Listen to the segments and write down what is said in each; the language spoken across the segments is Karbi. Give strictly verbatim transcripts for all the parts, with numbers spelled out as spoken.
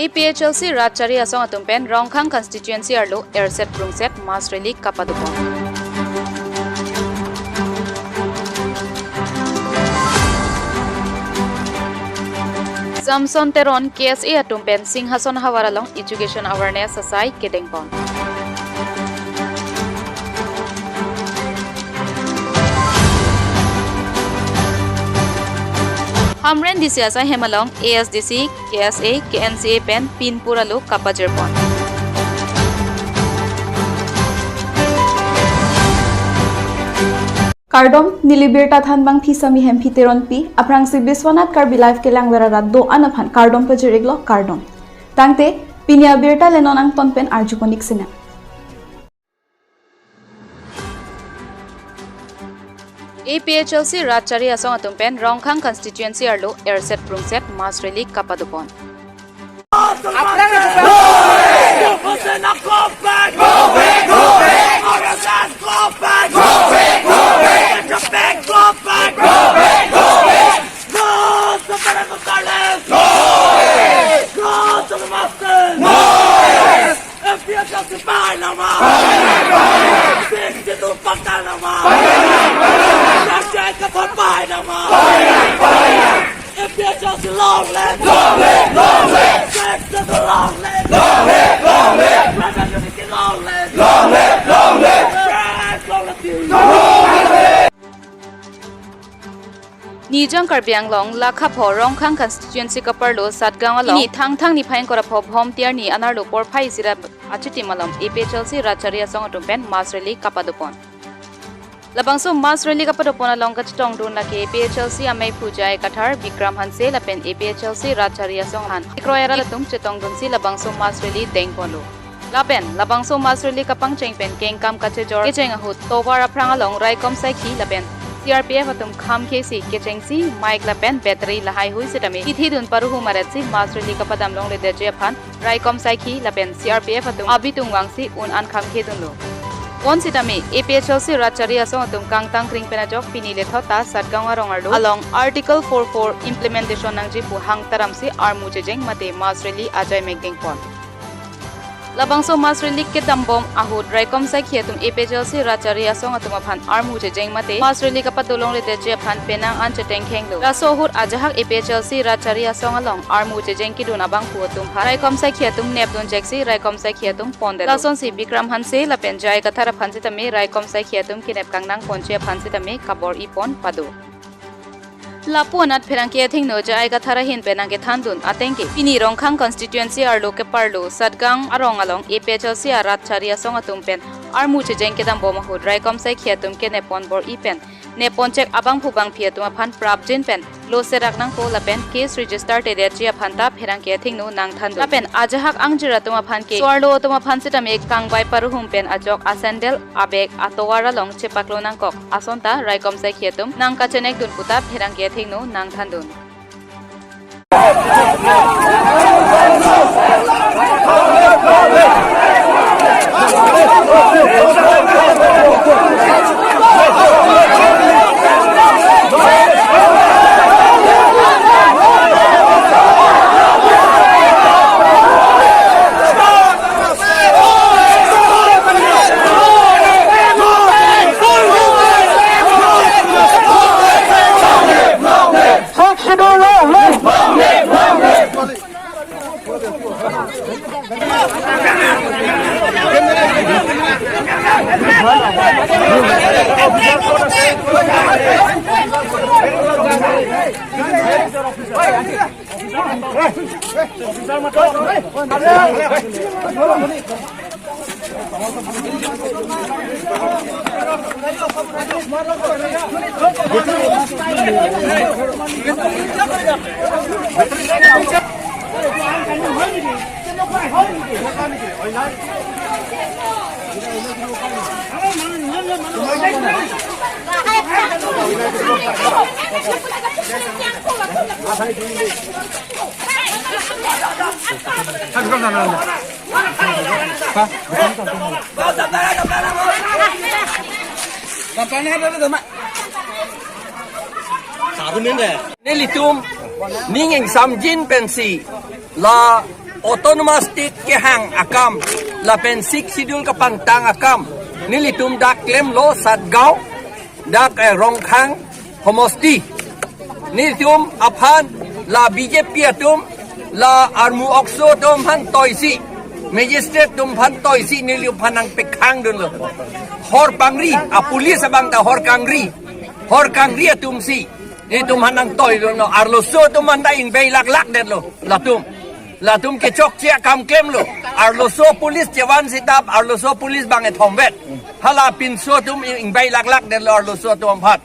A P H L C rat chari asong atum pen Rongkhang constituency arlo erset brungset mass rally kapadopon. Samson Teron K S A atum pen Singhason havar along education awareness asai kedengpon. Hamren D C asai hem along A S D C, K S A, K N C A pen pinpur alo kapajirpon. Kardom, neli birta thanbang phi Sami Hemphi Teronpi, aphrangsi Biswanath Karbi Live kelangver arat do-an aphan kardom pajir-iklo, kardom. Tangte, pini abirta le non angton pen arjupon-ik sinang. A P H L C rat chari asong atum pen Rongkhang constituency arlo erset brungset mass rally kapadopon. A P H L C long live! Long live! Long live! Six to the long live! Long live! Long live! Brother unity long live! Long live! Long live! Brother long live! Nijang Karbi Anglong lakha pho Rongkhang constituency kaparlo Satgaon along pini Thangthang niphai ingkoi ra pho Bhomti arni anerlo porphai isi ra achitim along A P H L C rat chari asong atum pen mass rally kapadopon. Labangso mass rally kapadopon along kachetongdun lake A P H L C amei phu J I Kathar, Bikram Hanse lapen A P H L C rat chari asong aphan kekroi arat atum chetongdunsi labangso mass rally dengponlo. Lapen labangso mass rally kapangcheng pen kengkam kachejor kecheng ahut tovar aphrang along raikom saikhi lapen C R P F atum khamkhesi kechengsi mic lapen battery lahaihui sitame kithidun paruhu maretsi mass rally kapadam longledetji aphan raikom saikhi lapen C R P F atum abitung vangsi un-an khamkhedunlo. Bonsitame A P H L C rat chari asong atum kangtang kring pen ajok pini lethot ta Satgaon arong arlo along Article four four implementation nangji pu hang taramsi armu chejeng mate mass rally ajai mek dengpon. Labangso mass rally kedambom ahut raikom saikhi atum A P H L C rat chari asong atum aphan armu chejeng mate mass rally kapado longledetji aphan penang an chetengkhenglo. Laso ahut ajahak A P H L C rat chari asong along armu chejeng kedun abangphu atum aphan raikom saikhi atum nepdun jeksi raikom saikhi atum pondetlo. Lasonsi Bikram Hanse lapen J I Kathar aphan sitame raikom saikhi atum kenep kangnangponji aphan sitame kabor-ipon pado. Lapu anat pherangke athengno J I Kathar ahin pen nangkethandun ateng ke pini Rongkhang constituency arlo keparlo Satgaon arong along A P H L C arat chari asong atum pen armu chejeng kedambom ahut raikom saikhi atum kenepon bor-i pen nepponchek abangphu bangphi atum aphan prapjin pen lo serak nangpo lapen case register tedetji aphan ta pherangke athengno nangthandun. Lapen ajahak angjir atum aphan ke so-arlo atum aphan sitame kangbai paruhum pen ajok asandal abag atovar along chepaklo nangkok ason ta raikom saikhi atum nangkachenekdun puta pherangke athengno nangthandun. Nelitum ning ingsamjin pensi la Autonomous State kehang akam lapen Sixth Schedule kapangtang akam nelitum dak klemlo Satgaon, dak, eh, Rongkhang homosti. Nelitum aphan la B J P atum, la armu okso atum aphan toisi, magistrate atum aphan toisi nelitum aphan nangpekhangdunlo. Hor pangri, a police abang ta hor kangri, hor kangri atumsi nelitum aphan nangtoidunlo. Arloso atum aphan ta ingvei laklakdetlo latum. Latum kechokche akam klemlo. Arloso police chevan sitap, arloso police bang ethomvet. Hala pinso atum ingvei laklakdetlo arloso atum aphan.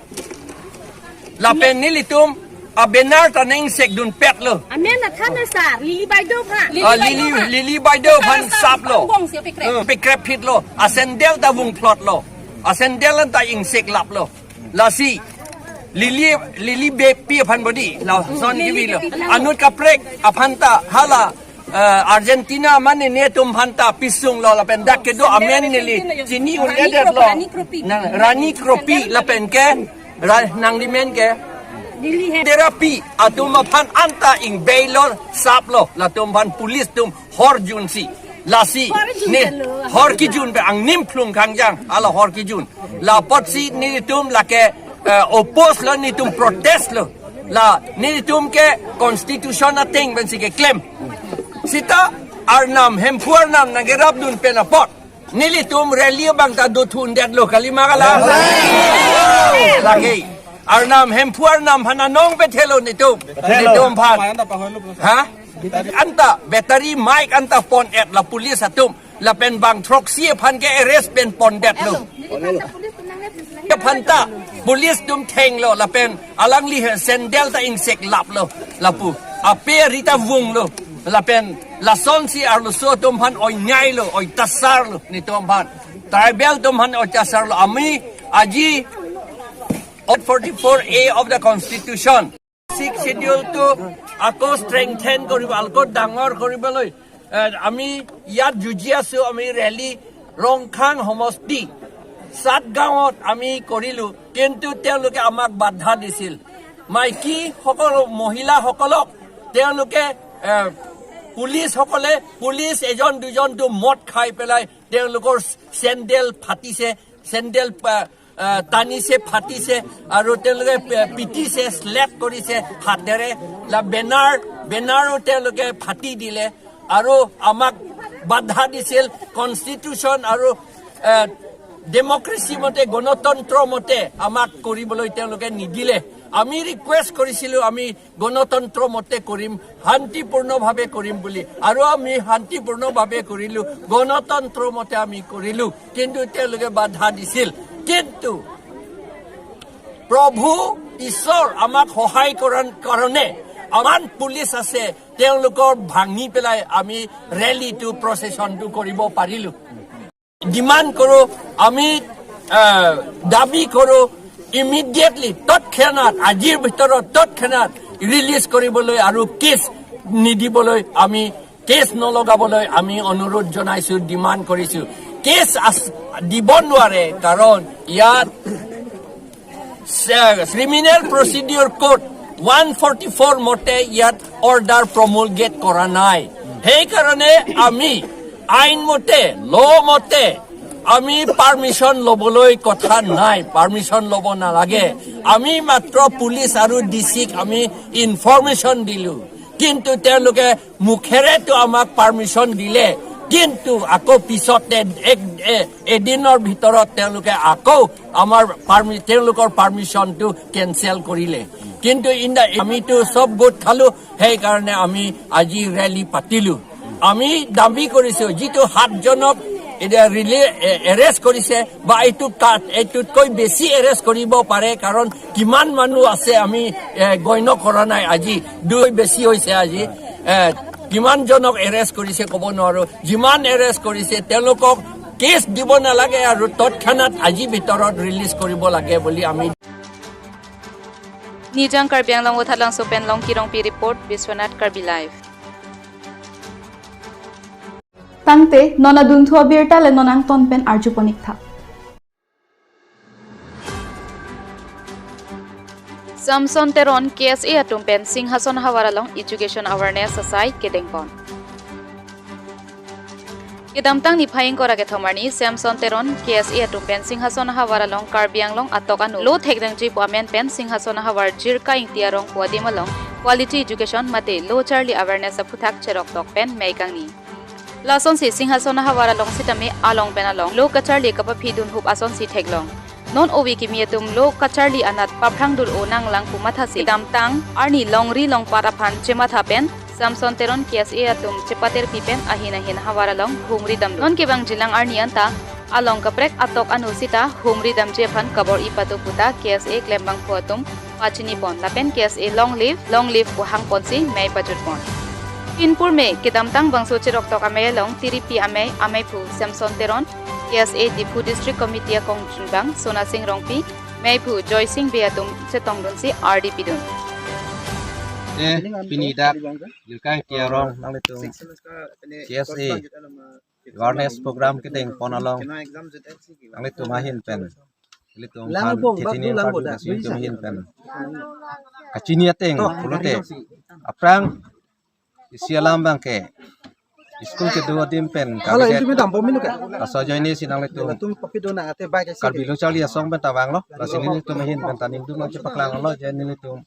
Lapen nelitum a banner ta nangsekdunpetlo. Amen na than na sir, Lily Baideo aphan. Ah, Lily, Lily Baideo aphan saplo. Bong si pikrep. Eh, pikrep phitlo. A sandal ta vungphlotlo. A sandal ta ingseklaplo. Lasi Lily, Lily Beypi aphan bodi, lason Lily kivilo. Beypi. Anut kaprek aphan ta hala, eh, Argentina mane netum aphan ta pisunglo lapen dak kedo amen neli chini un-edetlo. Rani Kropi. Nang Rani Kropi lapen ke, ra-, nangli men ke. Lily he. Therapy atum aphan anta ingveilo saplo, latum aphan police atum hor junsi. Lasi, hor junsi ne, lo. Hor kijun pe angnim phlung kangjang, hala hor kijun. La apotsi nelitum lake, eh, oppose lo, nelitum protest lo. La nelitum ke constitution ateng pensi keklem. Sita Arnam, Hemphu Arnam nangkerapdun pen apot nelitum rally abang ta dothundetlo, kalima kala. Lake Arnam, Hemphu Arnam aphan anong pethelo nelitum. Pethelo. Nelitum aphan. Ha? Anta battery mic anta pon-et la police atum. Lapen bang throksi aphan ke arrest pen pondetlo. Aphan ta police atum thenglo lapen alangli he sandal ta ingseklaplo lapu. Ape ri ta vunglo. Lapen lasonsi arloso atum aphan oinyailo, oitasarlo nelitum aphan. Tribal atum aphan oitasarlo. Ami aji Article forty-four A of the Constitution, Sixth Schedule টো আকৌ strengthen কৰিব, আকৌ ডাঙৰ কৰিবলৈ, এ, আমি ইয়াত যুঁজি আছো। আমি rally ৰংখাং সমষ্টি সাত গাঁৱত আমি কৰিলো, কিন্তু তেওঁলোকে আমাক বাধা দিছিল। মাইকীসকল, মহিলাসকলক তেওঁলোকে, এ, পুলিচসকলে, পুলিচ এজন দুজনটো মদ খাই পেলাই তেওঁলোকৰ চেণ্ডেল ফাটিছে, চেণ্ডেল, আ, আ, টানিছে, ফাটিছে আৰু তেওঁলোকে পে-, পিটিছে, slap কৰিছে হাতেৰে। লা-, বেনাৰ, বেনাৰো তেওঁলোকে ফাটি দিলে আৰু আমাক বাধা দিছিল। কনষ্টিটিউচন আৰু, আ, ডেমক্ৰেচি মতে, গণতন্ত্ৰ মতে আমাক কৰিবলৈ তেওঁলোকে নিদিলে। আমি ৰিকুৱেষ্ট কৰিছিলো, আমি গণতন্ত্ৰ মতে কৰিম, শান্তিপূৰ্ণভাৱে কৰিম বুলি, আৰু আমি শান্তিপূৰ্ণভাৱে কৰিলো, গণতন্ত্ৰ মতে আমি কৰিলো, কিন্তু তেওঁলোকে বাধা দিছিল। কিন্তু প্ৰভু ঈশ্বৰ আমাক সহায় কৰাৰ কাৰণে আমাৰ পুলিচ আছে, তেওঁলোকৰ ভাঙি পেলাই আমি ৰেলীটো, প্ৰচেছনটো কৰিব পাৰিলো। ডিমাণ্ড কৰো, আমি, আহ, দাবী কৰো, ইমিডিয়েটলি, তৎক্ষণাত, আজিৰ ভিতৰত তৎক্ষণাত ৰিলিজ কৰিবলৈ আৰু কেছ নিদিবলৈ, আমি কেছ নলগাবলৈ আমি অনুৰোধ জনাইছো, ডিমাণ্ড কৰিছো। কেছ আছ-, দিব নোৱাৰে, কাৰণ ইয়াত criminal procedure code one forty four মতে ইয়াত অৰ্ডাৰ প্ৰমুলগেট কৰা নাই। সেইকাৰণে আমি আইন মতে, ল মতে আমি পাৰ্মিশ্যন ল'বলৈ কথা নাই, পাৰ্মিশ্যন ল'ব নালাগে। আমি মাত্ৰ পুলিচ আৰু ডি চিক আমি ইনফৰমেশ্যন দিলো, কিন্তু তেওঁলোকে মুখেৰেতো আমাক পাৰ্মিশ্যন দিলে, কিন্তু আকৌ পিছতে এক, এ-, এদিনৰ ভিতৰত তেওঁলোকে আকৌ আমাৰ পাৰ্মি-, তেওঁলোকৰ পাৰ্মিশ্যনটো কেঞ্চেল কৰিলে। কিন্তু ইন দা, আমিতো চব গোট খালো, সেইকাৰণে আমি আজি ৰেলী পাতিলো। আমি দাবী কৰিছো, যিটো সাতজনক এতিয়া ৰিলে-, এ-, এৰেষ্ট কৰিছে বা এইটো কাট-, এইটোতকৈ বেছি এৰেষ্ট কৰিব পাৰে, কাৰণ কিমান মানুহ আছে আমি, এ, গণ্য কৰা নাই। আজি দুই বেছি হৈছে। আজি, এ, কিমানজনক এৰেষ্ট কৰিছে ক'ব নোৱাৰো। যিমান এৰেষ্ট কৰিছে তেওঁলোকক কেছ দিব নালাগে আৰু তৎক্ষণাত আজি ভিতৰত ৰিলিজ কৰিব লাগে বুলি আমি Nijang Karbi Anglong Vothatlangso pen Longki Rongpi report, Biswanath Karbi Live. Tangte, non adunthu abirta le non angton pen arjuponik tha. Samson Teron, K S A atum pen Singhason havar along education awareness asai kedengpon. Kedamtang niphai ingkoi ra kethom arni Samson Teron, K S A atum pen Singhason ahavar along Karbi Anglong atok anu lo thekdangji pu amen pen Singhason ahavar Jirka Ingti arong pu adim along quality education mate lo charli awareness aphuthak cheroktok pen mei kangni. Lasonsi Singhason ahavar along sitame along pen along lo kacharli kapaphi dunhup asonsi theklong. Non ove kimi atum lo kacharli anat paphrang dul-o nanglang pu mathasi kedamtang arni longri longpat aphan chematha pen Samson Teron K S A atum chepaterpi pen ahin ahin ahavar along humri damlo. Non kevang jilang arni anta along kaprek atok anu sita humri damji aphan kabor-i patu puta K S A klembangphu atum pachini pon lapen K S A long live, long live pu hang ponsi mei pajut pon. Pinpur me kedamtang bangso cheroktok amei along tiripi amei, ameiphu Samson Teron, K S A Diphu District Committee akong junbang Sona Sing Rongpi, meiphu Joy Sing Bey atum chetongdunsi ardi pidun. Eh, pini dak Jirka Ingti arong nanglitum K S A awareness program kedeng pon along nanglitum ahin pen, ilitum aphan thethini karbi lasi ilitum ahin pen kachini ateng pulote aphrang isi alam abangke school kedo adim pen halo, kami inti mi dampo minu ka? Laso ajoine si nanglitum latum papi do na ate bai ka si karbi lo charli asong pen ta vanglo. Lasi nelitum ahin pen ta ningduk nangchepaklang lo, je nelitum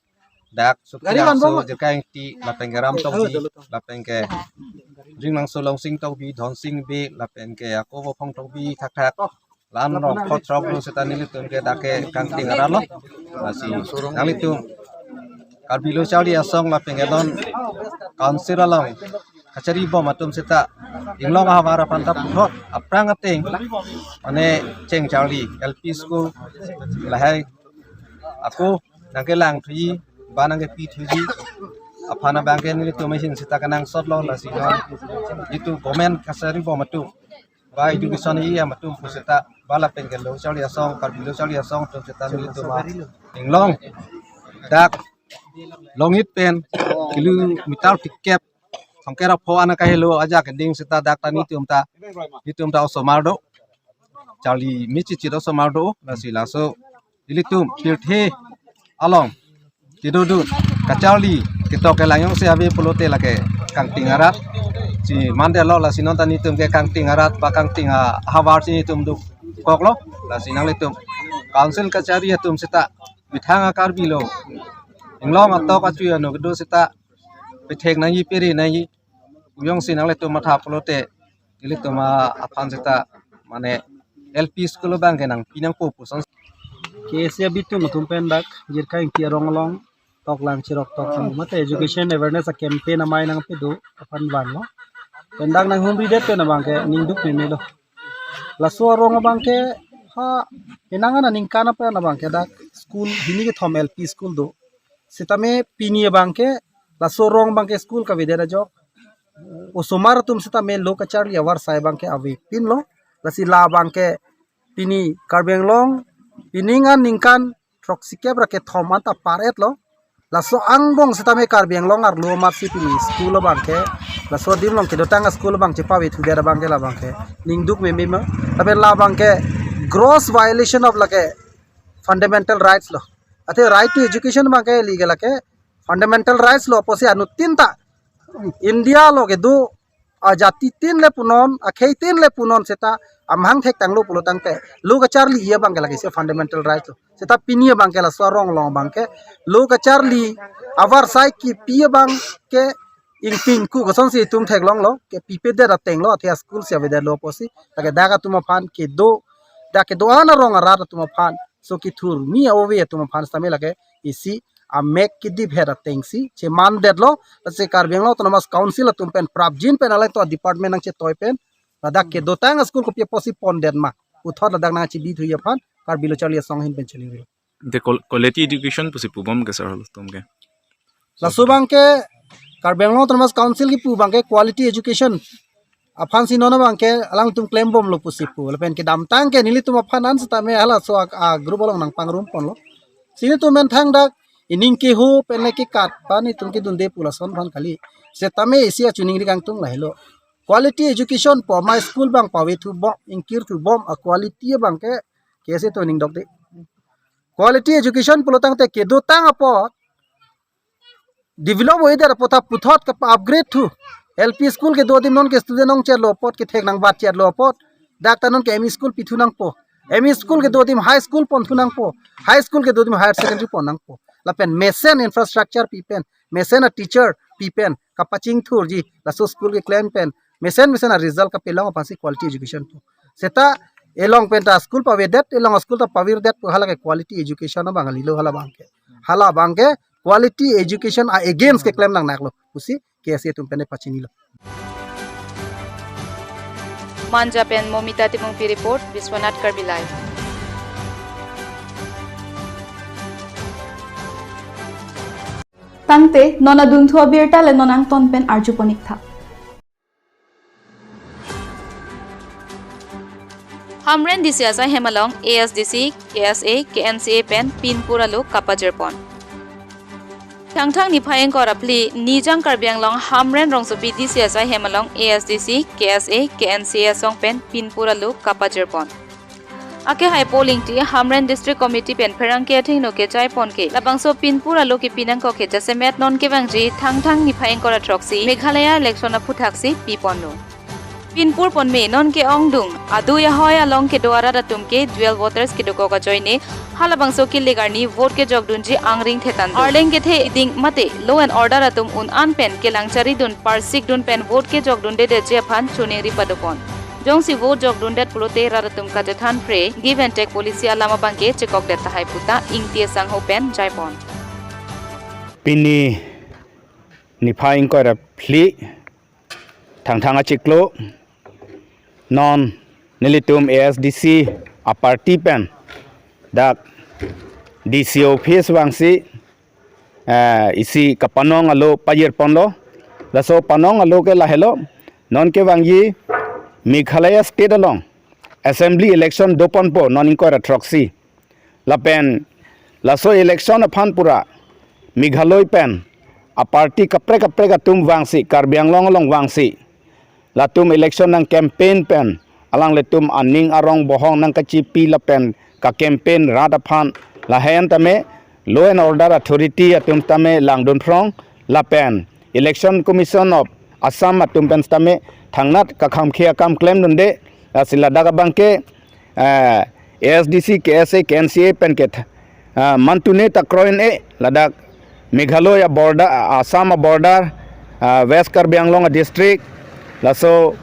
dak Sukhi gari van Langso, bom. Jirka Ingti lapen ke Ram Tokbi, lapen ke Ringlangso Longsing Tokbi, Dhonsing Bey, lapen ke ako Vophong Tokbi thakthak. Lan rong khot rok lo seta nelitum ke dak ke kangting arat lo. Lasi nanglitum karbi lo charli asong lapen ke non council along kachari bom atum seta Inglong ahavar aphan ta puthot aphrang ateng mane cheng charli L P school lahai ako nangkelang thuji ba nangkepi thuji aphan abangke nelitum ahin seta kenangsot lo. Lasi non itum government kachari bom atum ba education area atum pu seta ba lapen ke lo charli asong, karbi lo charli asong atum seta nelitum a Inglong dak Longit pen kilometer phlikep thomkep ra pho an kahelo ajak keding seta dak ta nelitum ta, nelitum ta osomar do, charli michichit osomar do. Lasi laso ilitum pirthe along kedodun kacharli ketok kelang jongsi ave pulote lake kangting arat si mandetlo. Lasi non ta nelitum ke kangting arat ba kangting ahavar si nelitum dukoklo. Lasi nanglitum council kachari atum seta methang a Karbi lo Inglong atok achui anu kedo seta pethek nangji pere nangji pu jongsi nanglitum matha pulote ilitum aphan seta mane L P school abangke nangpi nangpo puson. K S A abitum atum pen dak Jirka Ingti arong along toklang cheroktok mate education awareness a campaign amei nangpido aphan vanglo. Pen dak nanghumridet pen abangke ningduk memelo. Laso arong abangke ha enang aningkan apen abangke dak school hini kethom L P school do. Sitame pini abangke laso arong abangke school kavedet ajok osomar atum sitame lo kacharli avarsai abangke avepinlo. Lasi la abangke pini Karbi Anglong pining aningkan throksikep ra kethom anta par-etlo. Laso angbong sitame Karbi Anglong arlo amatsi pini school abangke laso adim along kedotang school abang chepavethudet abangke la abangke ningduk mememe. Tapi la abangke gross violation of lake fundamental rights lo. Athe right to education abangke legal lake fundamental rights lo apotsi anuttin ta India lo kedo ajatitin le punon, akheitin le punon seta amahang thektanglo pulotangte lo kacharli abangke lake se fundamental right lo. Seta pini abangke laso arong along abangke lo kacharli avarsai kipi abangke ingtingku kosonsi itum theklonglo, kepipedet atenglo athe school si avedetlo apotsi. Lake dak atum aphan kedo, dak kedo-an arong arat atum aphan so kethurmi a-ove atum aphan sitame lake isi amek kediphet atengsi chemandetlo. Lasi Karbi Anglong Autonomous Council atum pen prapjin pen alangtum department nangchetoi pen ladak kedotang school kopi apotsi pondet ma puthot ladak nangchibithuji aphan Karbi lo charli asong ahin pen chiningri. The qual- quality education pusi pubom ke sir halatum ke. Laso abangke Karbi Anglong Autonomous Council kipu abangke quality education aphansi non abangke alangtum klembomlo pusi pu. Lapen kedamtang ke nelitum aphan an sitame halaso a, a group along nangpangrum ponlo. Si nelitum pen thangdak ining keho pen le kekat pa nelitum kedunde pu lason aphan kali. Sitame isi achiningri kangtung lahelo. Quality education pu amei school abang pavethu bom, ingkirthu bom a quality abangke K S A atum ningdokde. Quality education pulotangte kedotang apot develop oidet apot ta puthot kapa-upgrade thu. L P school kedo adim non ke student ong cherlo apot, kethek nangbat cherlo apot, dak ta non ke M E school pithu nangpo. M E school kedo adim high school ponthu nangpo. High school kedo adim higher secondary pon nangpo. Lapen mesen infrastructure pi pen, mesen a teacher pi pen kapachingthurji, laso school keklem pen mesen mesen a result kapelong aphansi quality education pu. Seta elong pen ta school pavedet, elong school ta pavirdet pu hala ke quality education abang kalilo, hala abang ke. Hala abang ke quality education a against keklem nangnaklo pusi K S A atum pen pachinilo. Manja pen Momita Timungpi report, Biswanath Karbi Live. Tangte, non adunthu abirta le non angton pen arjupon-ik tha. Hamren D C asai hem along A S D C, K S A, K N C A pen pinpur alo kapajirpon. Thangthang niphai ingkoi ra phli, Nijang Karbi Anglong Hamren rongsopi D C asai hem along A S D C, K S A, K N C A asong pen pinpur alo kapajirpon. Akehai Paul Ingti Hamren District Committee pen pherangke athengno kechaipon ke, labangso pinpur alo kepi nangkok ke jasemet non kevangji Thangthang niphai ingkoi ra throksi Meghalaya election aphuthaksi piponlo. Pinpur ponme non ke-ongdung, adui ahoi along kedo arat atum ke dual voters kedokok ajoine, halabangso kilik arni vote kejokdunji angring thetan dun. Arleng kethe iding mate law and order atum un-an pen kelang charidun parsikdun pen vote kejokdundedetji aphan choningri padopon. Jongsi vote jokdundet pulote rat atum kachethan phre, give and take policy alam abang ke chekokdet tahai puta Ingti asangho pen jaipon. Pini niphai ingkoi ra phli, Thangthang achiklo, non nelitum A S D C a party pen dak D C office vangsi, eh, isi kapanong alo pajirponlo. Laso panong alo ke lahelo, non kevangji Meghalaya State along Assembly election doponpo non ingkoi ra throksi. Lapen laso election aphan pura Meghalaya pen a party kaprek kaprek atum vangsi, Karbi Anglong along vangsi, latum election nang campaign pen, alanglitum aning arong bohong nangkachipi lapen ka campaign rat aphan, lahen tame law and order authority atum tame langdun phrong, lapen Election Commission of Assam atum pen tame thangnat kakhamkhe akam klemdunde, lasi ladak abang ke, eh, A S D C, K S A, K N C A pen ke, eh, mantune ta kroin e, ladak Meghalaya border, Assam border, eh, West Karbi Anglong district, laso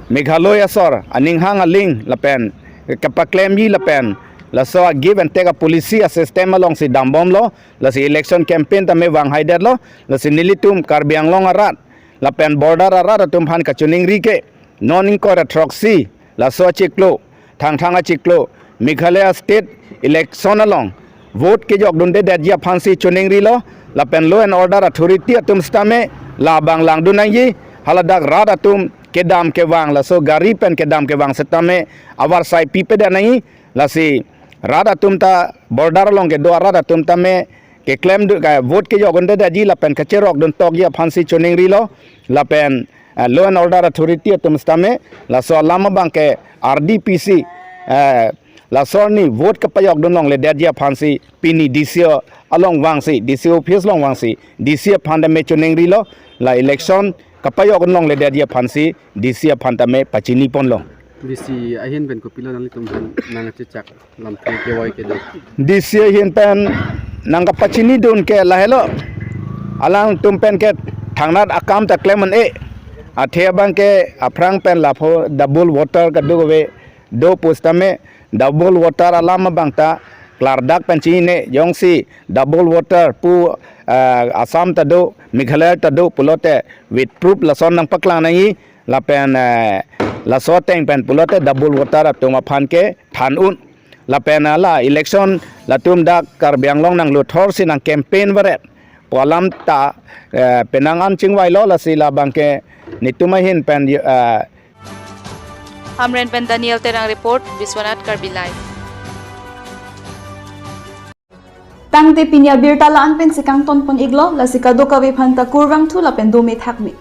Meghalaya asor aning hang aling lapen kepaklemji lapen laso a give and take a policy a system alongsi dambomlo, lasi election campaign tame vanghaidetlo, lasi nelitum Karbi Anglong arat lapen border arat atum aphan kachoningri ke, non ingkoi ra throksi, laso achiklo, Thangthang achiklo, Meghalaya State election along vote kejokdundedetji aphansi choningrilo, lapen law and order authority atum sitame labang langdun nangji, haladak rat atum kedam kevang, laso gari pen kedam kevang sitame avarsai pipedet nangji, lasi rat atum ta border along kedo arat atum tame keklemdun, ka vote kejokdundedetji lapen kacherokdun tokji aphansi choningrilo, lapen, eh, law and order authority atum sitame laso alam abang ke R D P C, eh, laso arni vote kapajokdun longledetji aphansi pini D C along vangsi, D C office along vangsi, D C aphan tame choningrilo, la election kapajokdun longledetji aphansi D C aphan tame pachiniponlo. D C ahin pen kopilo nanglitum aphan nangchechak lamthe kevoi kedo? D C ahin pen nangkapachinidun ke lahelo, alangtum pen ke thangnat akam ta klem un-e, athe abang ke aphrang pen lapu double voter kadokave do pusitame, double voter alam abang ta klardak pen chinine, jongsi double voter pu, eh, Assam ta do, Meghalaya ta do pulote with proof lason nangpaklang nangji, lapen, eh, laso ateng pen pulote double voter atum aphan kethan un. Lapen hala election latum dak Karbi Anglong nangluthorsi nang campaign varet pu alam ta, eh, penang an chingvailo, lasi labang ke netum ahin pen, eh, Hamren pen Daniel Terang report, Biswanath Karbi Live. Tangte pini abirta la-an pensi kangtonpon-iklo, lasi kadokave aphanta kurvangthu lapen dome thakme.